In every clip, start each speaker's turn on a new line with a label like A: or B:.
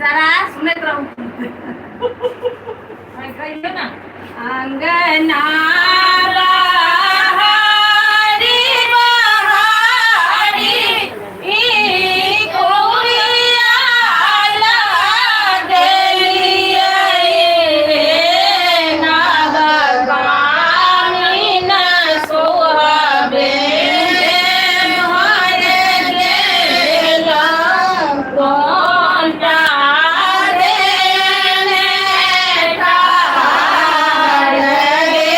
A: सारा सुनैत रहू। कहियौ ने। अंगना बहारी बहारी ई कोरिया लगलियै नवगामिन सोहबे भर गेल कोनटा देने ठाढ़ गे।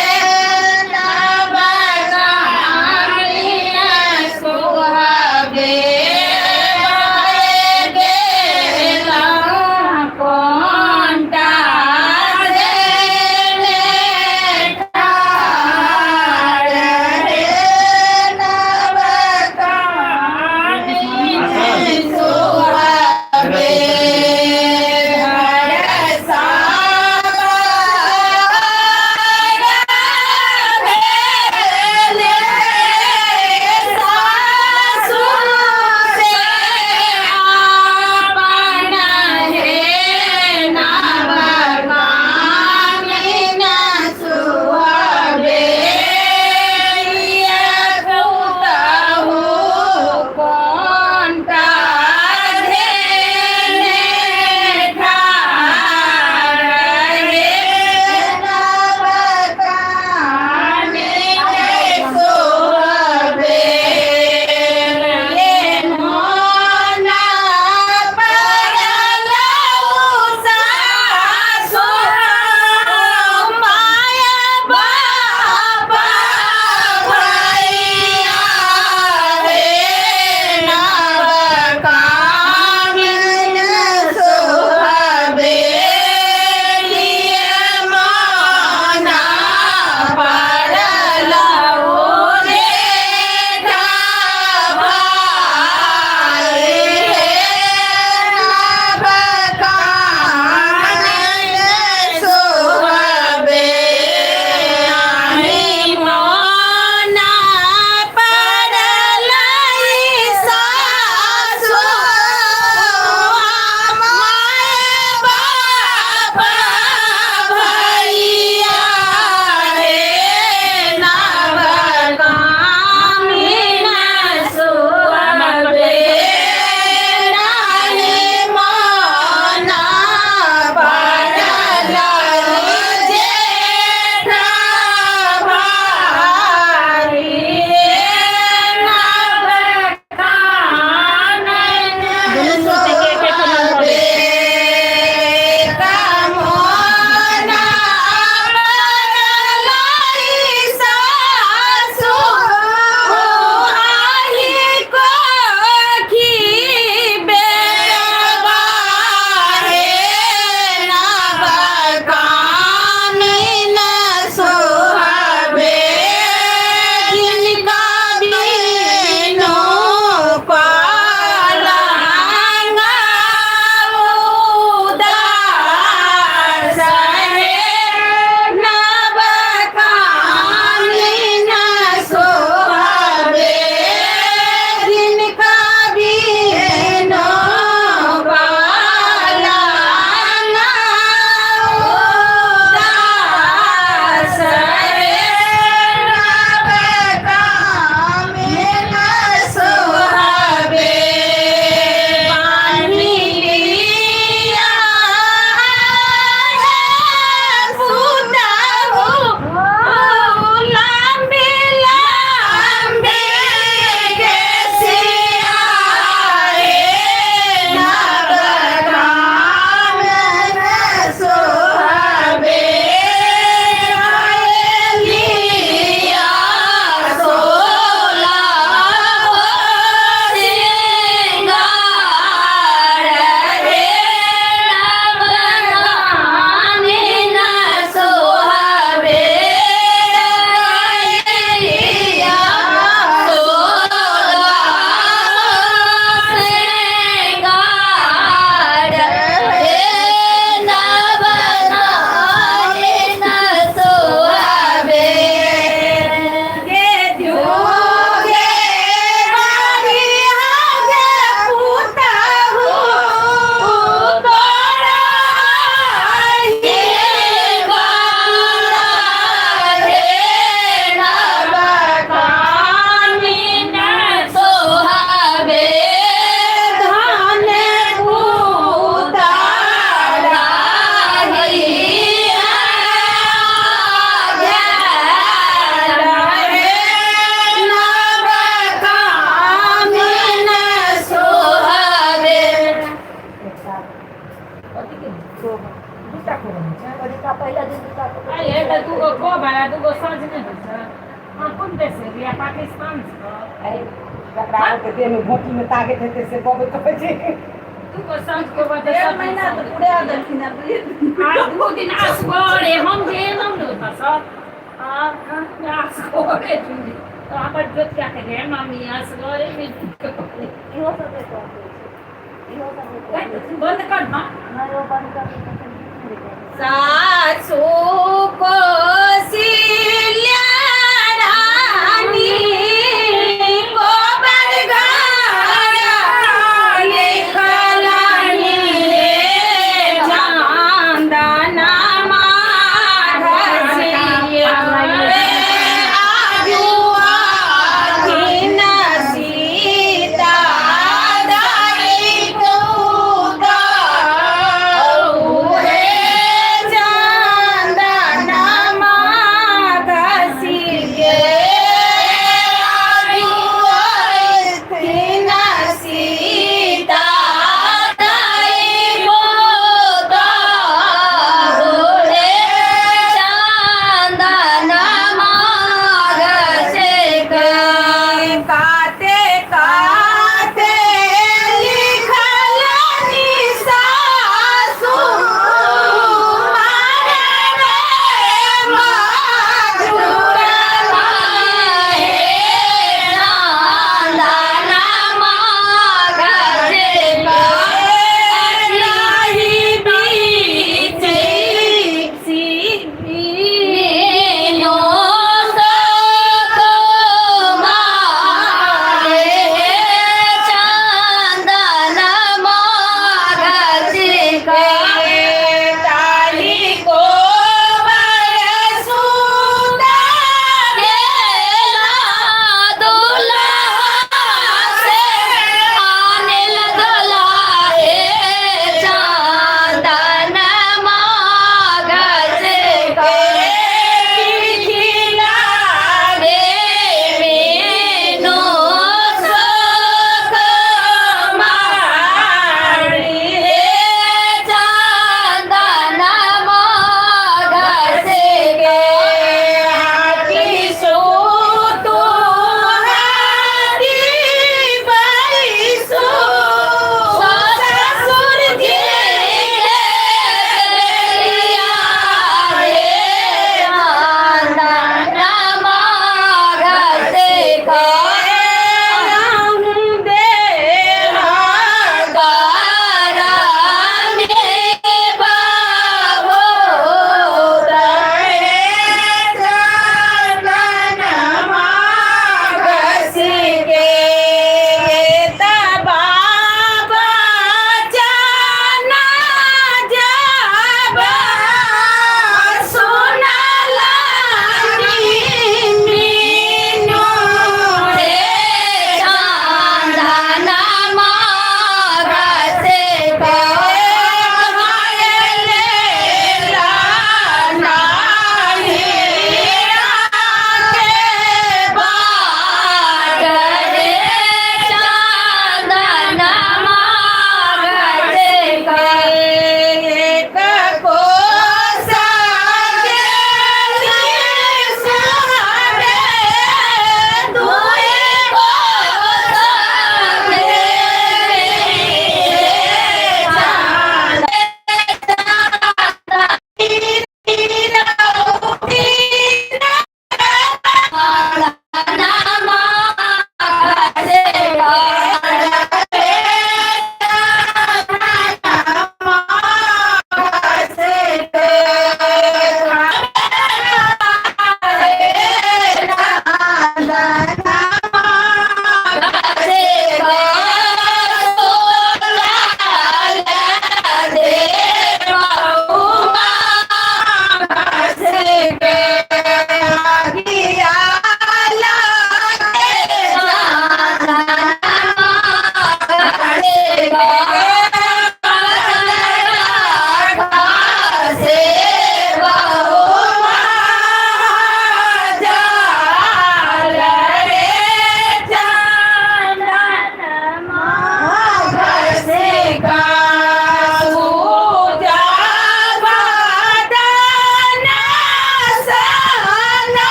A: कथी के?
B: कोबर।
A: दूटा कोबर होइ छै?
B: परिका पहिला दिन दूटा कोबर।
A: अरे तऽ दूगो कोबर आ दूगो साँझ नहि होइ छै? अहाँ कोन देश से एलियै? पाकिस्तान सँ?
C: जकरा के देह में घोटी में ताकत हेतै से बबैत रहै छै।
A: दूगो साँझ कोबर तऽ
D: डेढ़
A: सब
D: महीना
A: दिन
D: तऽ पूरा देलखिन आब दुइये दिन।
A: आ दू दिन असगरे हम जे एलहुँ ने ओतऽसँ आ असगरे तऽ हमर जोतिया के गे मम्मी असगरे
B: इहो सब नहि कहै छै, इहो सब नहि कहै छै।
A: बंद कर ना।
B: नहि, ओ बंद कर दे तखन नहि रिकॉर्ड।
E: सासु कोसिल्या रानी कोबर घर लिखलनि रे चन्दना माघसिया रे आजुआथिन सीता दाई पुता हे।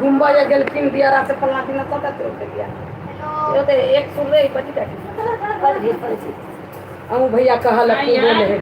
C: घुमबै जे गेलखिन दियरा से फलना चिलना सबटा तोड़ि देलियै। यो तऽ एक सुन रे 25 टाका। अहूँ भैया कहलक की बोले है।